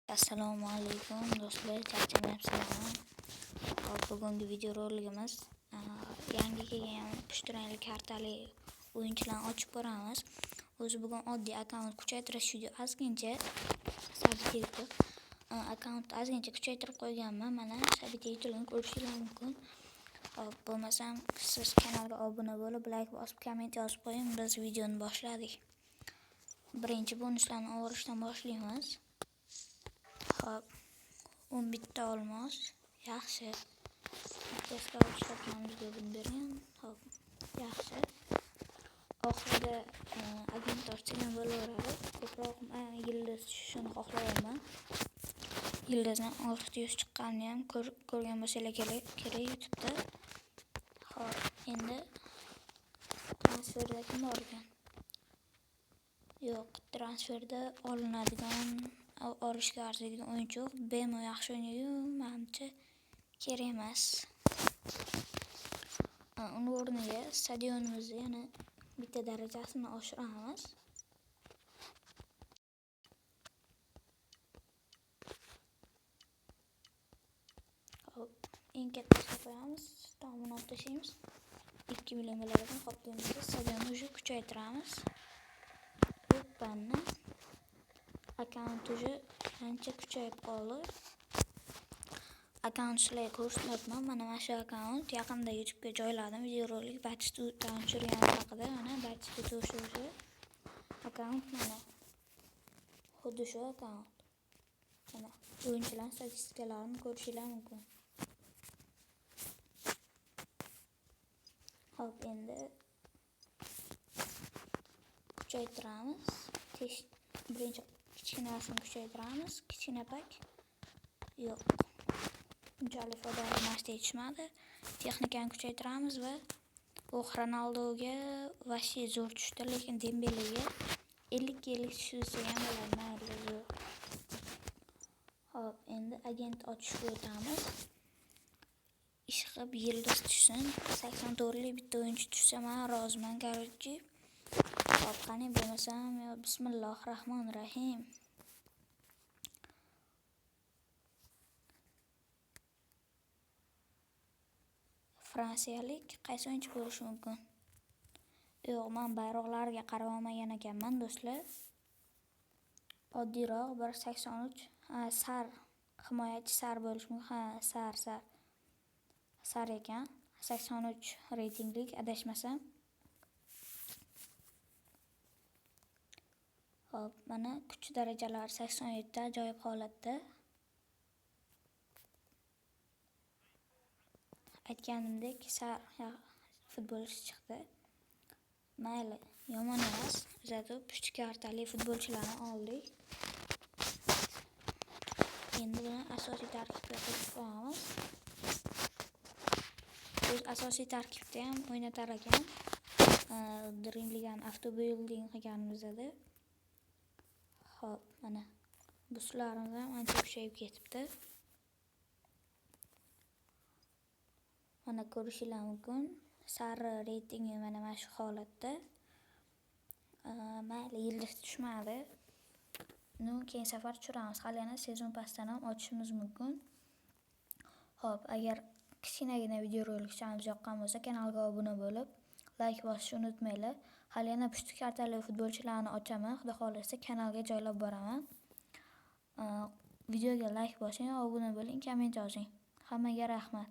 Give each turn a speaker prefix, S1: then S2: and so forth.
S1: Assalomu alaykum do'stlar, charchamayapsizlarmi? Hop, bugungi videorolikimiz yangi kelgan pushti rangli kartali o'yinchilarni ochib ko'ramiz. O'zi bugun oddiy akkaunt kuchaytirish video ozgincha sabitga akkaunt ozgincha kuchaytirib qo'yganman. Mana sabitga yutilgan ko'rishingiz mumkin. Hop, bo'lmasam siz kanalga obuna bo'lib, like bosib, komment yozib qo'ying. Biz videoni boshladik. Birinchi bonuslarni olishdan boshlaymiz. Hop, 11 ta olmos. Yaxshi. Tezkor ishlatganimizga buni bergan. Hop, yaxshi. Oxirida agent ochsak ham bo'laveradi. Ko'proq yildiz tushishini xohlayapman. Yildizni 600 chiqqanini ham ko'rgan bo'lsanglar kerak YouTube'da. Hop, endi transferda kim bor ekan? Yo'q, transferda olinadigan olishga arziydigan o'yinchi yo'q. Bemo yaxshi o'ynaydi-yu, manimcha kerak emas. Uni o'rniga stadionimizni yana bitta darajasini oshiramiz. Hop, eng kattasini qo'yamiz, tomini olib tashlaymiz. 2 million bo'lar ekan. Hop, deymiz, stadionni уже kuchaytiramiz. Oppanni akkaunt уже ancha kuchayib qoldi. Akkaunt sizlarga ko'rsatmayapman. Mana shu akkaunt yaqinda YouTube'ga joyladim. Videorolik Batistutani tushirganim haqida. Mana Batistuta o'sha akkaunt mana. Xuddi shu akkaunt. Mana o'yinchilar statistikalarini ko'rishinglar mumkin. Hop, endi kuchaytiramiz. Birinchi kichkinasini kuchaytiramiz. Kichkina pak. Yo'q. Unchalik foydali emas deyishmadi. Texnikani kuchaytiramiz va oh, Ronaldoga вообще zo'r tushdi, lekin Dembelega 50-50 tushsa ham bo'ladi, mayli zo'r. Hop, endi agent ochishga o'tamiz. Ishqib yildiz tushsin. 84lik bitta o'yinchi tushsa men roziman, короче. Hop, qani bo'lmasam, yo bismilloh rohmanir rohim. Fransiyalik qaysi o'yinchi bo'lishi mumkin? Yo'q, men bayroqlarga qarab olmagan ekanman, do'stlar. Oddiyroq bir 83, ha, sar himoyachi sar bo'lishi mumkin. Ha, sar. Sar ekan. 83 reytinglik adashmasam. Hop, mana kuch darajalari 87 ta ajoyib holatda. Aytganimdek, sar futbolchi chiqdi. Mayli, yomon emas. Zato pushti kartali futbolchilarni oldik. Endi buni asosiy tarkibga qo'shib qo'yamiz. O'z asosiy tarkibda ham o'ynatar ekan. Dream League'ni avto building qilganimizda. Hop, mana buslarimiz ham ancha kuchayib ketibdi. Mana ko'rishinglar mumkin. Sari reytingi mana shu holatda. Mayli, yildiz tushmadi. Ну, keyin safar tushiramiz. Hali yana sezon pastdan ham ochishimiz mumkin. Hop, agar kichkinagina videorolikchamiz yoqqan bo'lsa, kanalga obuna bo'lib, like bosishni unutmanglar. Hali yana pushti kartali futbolchilarni ochaman. Xudo xohlasa kanalga joylab boraman. Videoga like bosing, obuna bo'ling, komment yozing. Hammaga rahmat.